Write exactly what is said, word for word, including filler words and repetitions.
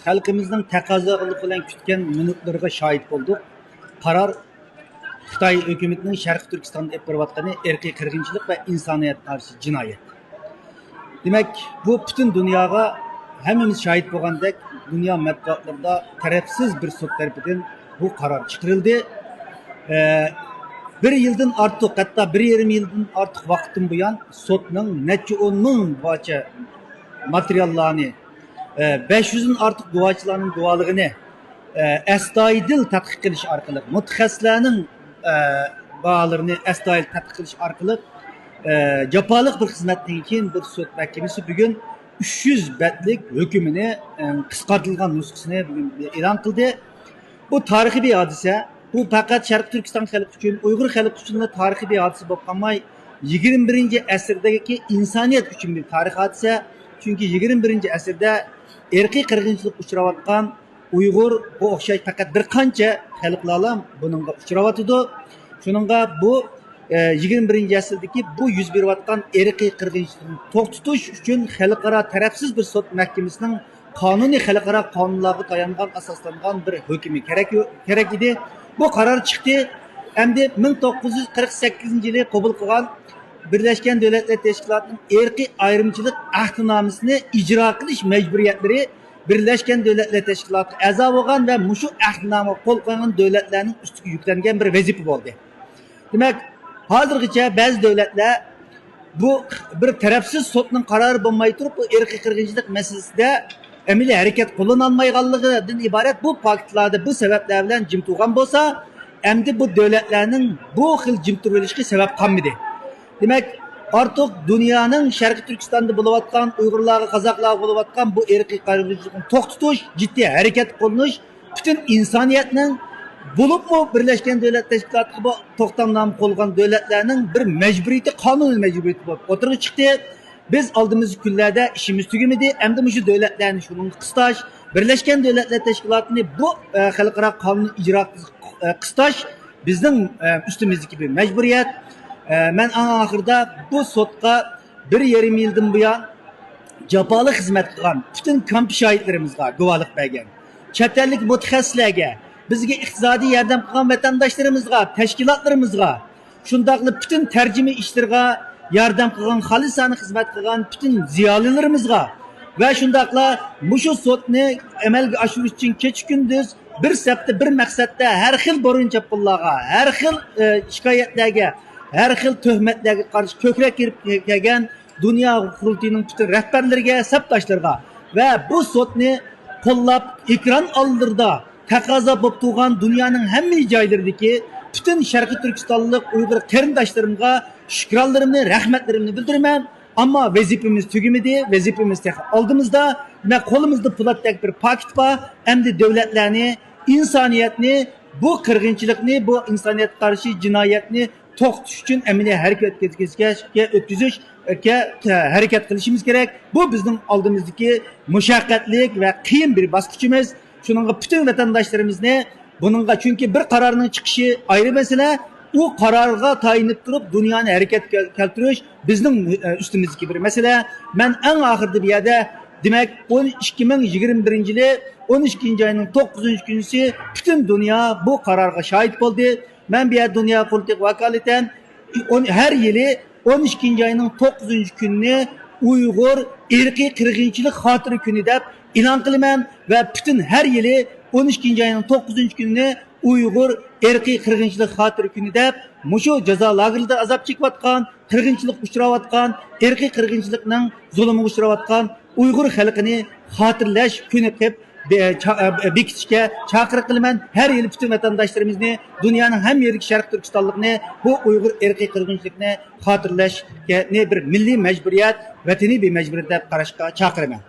خەلقىمىزنىڭ تەقەززالىقى بىلەن كۈتكەن مىنۇتلىرىغا شاھىت بولدۇق. قارار خىتاي ھۆكۈمىتىنىڭ شەرقىي تۈركىستاندا ئېلىپ بېرىۋاتقىنى ئىرقىي قىرغىنچىلىق ۋە ئىنسانىيەتكە قارشى جىنايەت. دېمەك، بۇ پۈتۈن دۇنياغا، ھەممىمىز شاھىت بولغاندەك، دۇنيا مەتبۇئاتلىرىدا تەرەپسىز بىر سوت تەرىپىدىن بۇ قارار چىقىرىلدى. ئە، بىر يىلدىن ئارتۇق، ھەتتا بىر يېرىم يىلدىن ئارتۇق ۋاقىتتىن بۇيان سوتنىڭ نەچچە ئون مىڭ بارچە ماتېرىياللارنى، ئە، بەش يۈزدىن ئارتۇق گۇۋاھچىلارنىڭ گۇۋاھلىقىنى، ئە، ئەستايىدىل تەتقىق قىلىش ئارقىلىق، مۇتەخەسسىسلەرنىڭ، ئە، باھالىرىنى ئەستايىدىل تەتقىق قىلىش ئارقىلىق، ئە، جاپالىق بىر خىزمەتتىن كېيىن بىر سوت مەھكىمىسى بۈگۈن ئۈچ يۈز بەتلىك ھۆكۈمىنى، ئە، قىسقارتىلغان نۇسخىسىنى بۈگۈن ئېلان قىلدى. بۇ تارىخىي بىر ھادىسە. بۇ پەقەت شەرقىي تۈركىستان خەلقى ئۈچۈن، ئۇيغۇر خەلقى ئۈچۈنلا تارىخىي بىر ھادىسە بولۇپ قالماي، يىگىرمە بىرىنچى ئەسىردىكى ئىنسانىيەت ئۈچۈن بىر تارىخىي ھادىسە. چۈنكى يىگىرمە بىرىنچى ئەسىردە ئىرقىي قىرغىنچىلىققا ئۇچراۋاتقان ئۇيغۇر، بۇ ئوخشاش پەقەت بىر قانچە خەلقلەرلا بۇنىڭغا ئۇچراۋاتىدۇ. شۇنىڭغا بۇ، ئە، يىگىرمە بىرىنچى ئەسىردىكى بۇ يۈز بېرىۋاتقان ئىرقىي قىرغىنچىلىقنى توختىتىش ئۈچۈن خەلقئارا تەرەپسىز بىر سوت مەھكىمىسىنىڭ قانۇنىي خەلقئارا قانۇنلارغا تايانغان ئاساسلانغان بىر ھۆكۈمى كېرەك، كېرەك ئىدى. بۇ قارار چىقتى. ئەمدى مىڭ توققۇز يۈز قىرىق سەككىزىنچى يىلى قوبۇل قىلغان بىرلەشكەن دۆلەتلەر تەشكىلاتىنىڭ ئىرقىي ئايرىمچىلىق ئەھدىنامىسىنى ئىجرا قىلىش مەجبۇرىيەتلىرى بىرلەشكەن دۆلەتلەر تەشكىلاتىغا ئەزا بولغان ۋە مۇشۇ ئەھدىنامىغا قول قويغان دۆلەتلەرنىڭ ئۈستىگە يۈكلەنگەن بىر ۋەزىپە بولدى. دېمەك، ھازىرغىچە بەزى دۆلەتلەر بۇ بىر تەرەپسىز سوتنىڭ قارارى بولماي تۇرۇپ، بۇ ئىرقىي قىرغىنچىلىق مەسىلىسىدە ئەمەلىي ھەرىكەت قوللىنالمايدىغانلىقىدىن ئىبارەت بۇ پاكىتلاردا، بۇ سەۋەبلەر بىلەن جىم تۇرغان بولسا، ئەمدى بۇ دۆلەتلەرنىڭ بۇ خىل جىم تۇرۇۋېلىشىغا سەۋەب قالمىدى. دېمەك، ئارتۇق دۇنيانىڭ شەرقىي تۈركىستاندا بولۇۋاتقان ئۇيغۇرلارغا، قازاقلارغا بولۇۋاتقان بۇ ئىرقىي قىرغىنچىلىقنى توختىتىش، جىددىي ھەرىكەت قوللىنىش پۈتۈن ئىنسانىيەتنىڭ، بولۇپمۇ بىرلەشكەن دۆلەتلەر تەشكىلاتىغا بۇ توختامنامە قولغان دۆلەتلەرنىڭ بىر مەجبۇرىيىتى، قانۇنىي مەجبۇرىيىتى بولۇپ ئوتتۇرىغا چىقتى. بىز ئالدىمىزدىكى كۈنلەردە ئىشىمىز تۈگىمىدى. ئەمدى مۇشۇ دۆلەتلەرنى شۇنىڭغا قىستاش، بىرلەشكەن دۆلەتلەر تەشكىلاتىنى بۇ، ئە، خەلقئارا قانۇننى ئىجرا، ئە، قىستاش بىزنىڭ، ئە، ئۈستىمىزدىكى بىر مەجبۇرىيەت. ئە، مەن ئەڭ ئاخىرىدا بۇ سوتقا بىر يېرىم يىلدىن بۇيان جاپالىق خىزمەت قىلغان پۈتۈن كامپ شاھىتلىرىمىزغا، گۇۋاھلىق بەرگەن چەت ئەللىك مۇتەخەسسىسلەرگە، بىزگە ئىقتىسادىي ياردەم قىلغان ۋەتەنداشلىرىمىزغا، تەشكىلاتلىرىمىزغا، شۇنداقلا پۈتۈن تەرجىمە ئىشلىرىغا ياردەم قىلغان، خالىسانە خىزمەت قىلغان پۈتۈن زىيالىيلىرىمىزغا ۋە شۇنداقلا مۇشۇ سوتنى ئەمەلگە ئاشۇرۇش ئۈچۈن كېچە-كۈندۈز بىر سەپتە، بىر مەقسەتتە ھەر خىل بۇرۇن چاپقۇنلارغا، ھەر خىل، ئە، شىكايەتلەرگە، ھەر خىل تۆھمەتلەرگە قارشى كۆكرەك كېرىپ كەلگەن دۇنيا قۇرۇلتىيىنىڭ پۈتۈن رەھبەرلىرىگە، سەپداشلىرىغا ۋە بۇ سوتنى قوللاپ، ئېكران ئالدىدا تەقەززا بولۇپ تۇرغان دۇنيانىڭ ھەممە جايلىرىدىكى پۈتۈن شەرقىي تۈركىستانلىق ئۇيغۇر قېرىنداشلىرىمغا شۈكرانلىرىمنى، رەھمەتلىرىمنى بىلدۈرىمەن. ئەمما ۋەزىپىمىز تۈگىمىدى، ۋەزىپىمىز تېخى ئالدىمىزدا. دېمەك، قولىمىزدا پولاتتەك بىر پاكىت بار. ئەمدى دۆلەتلەرنى، ئىنسانىيەتنى، بۇ قىرغىنچىلىقنى، بۇ ئىنسانىيەتكە قارشى جىنايەتنى توختىتىش ئۈچۈن ئەمەلىي ھەرىكەت ئۆتكۈزۈشكە، ئۆتكۈزۈشكە ھەرىكەت قىلىشىمىز كېرەك. بۇ بىزنىڭ ئالدىمىزدىكى مۇشەققەتلىك ۋە قىيىن بىر باسقۇچىمىز. شۇنىڭغا پۈتۈن ۋەتەنداشلىرىمىزنى بۇنىڭغا، چۈنكى بىر قارارنىڭ چىقىشى ئايرى مەسىلە، ئۇ قارارغا تايىنىپ تۇرۇپ دۇنيانى ھەرىكەتكە كەلتۈرۈش بىزنىڭ، ئە، ئۈستىمىزدىكى بىر مەسىلە. مەن ئەڭ ئاخىرىدا بۇ يەردە، دېمەك، ئون ئىككى مىڭ يىگىرمە بىرىنچى يىلى ئون ئىككىنچى ئاينىڭ توققۇزىنچى كۈنىسى پۈتۈن دۇنيا بۇ قارارغا شاھىت بولدى. مەن بۇ يەردە دۇنيا قۇرۇلتىيىغا ۋاكالىتەن ئون، ھەر يىلى ئون ئىككىنچى ئاينىڭ توققۇزىنچى كۈنىنى ئۇيغۇر ئىرقىي قىرغىنچىلىق خاتىرە كۈنى دەپ ئېلان قىلىمەن ۋە پۈتۈن ھەر يىلى ئون ئىككىنچى ئاينىڭ توققۇزىنچى كۈنىنى ئۇيغۇر ئىرقىي قىرغىنچىلىق خاتىرە كۈنى دەپ، مۇشۇ جازا لاگېرلىرىدا ئازاب چېكىۋاتقان، قىرغىنچىلىققا ئۇچراۋاتقان، ئىرقىي قىرغىنچىلىقنىڭ زۇلۇمىغا ئۇچراۋاتقان ئۇيغۇر خەلقىنى خاتىرىلەش كۈنى قىلىپ بە-، چا-، بېكىتىشكە چاقىرىق قىلىمەن. ھەر يىلى پۈتۈن ۋەتەنداشلىرىمىزنى، دۇنيانىڭ ھەممە يېرىدىكى شەرقىي تۈركىستانلىقنى بۇ ئۇيغۇر ئىرقىي قىرغىنچىلىقنى خاتىرىلەشنى بىر مىللىي مەجبۇرىيەت، ۋەتىنىي بىر مەجبۇرىيەت دەپ قاراشقا چاقىرىمەن.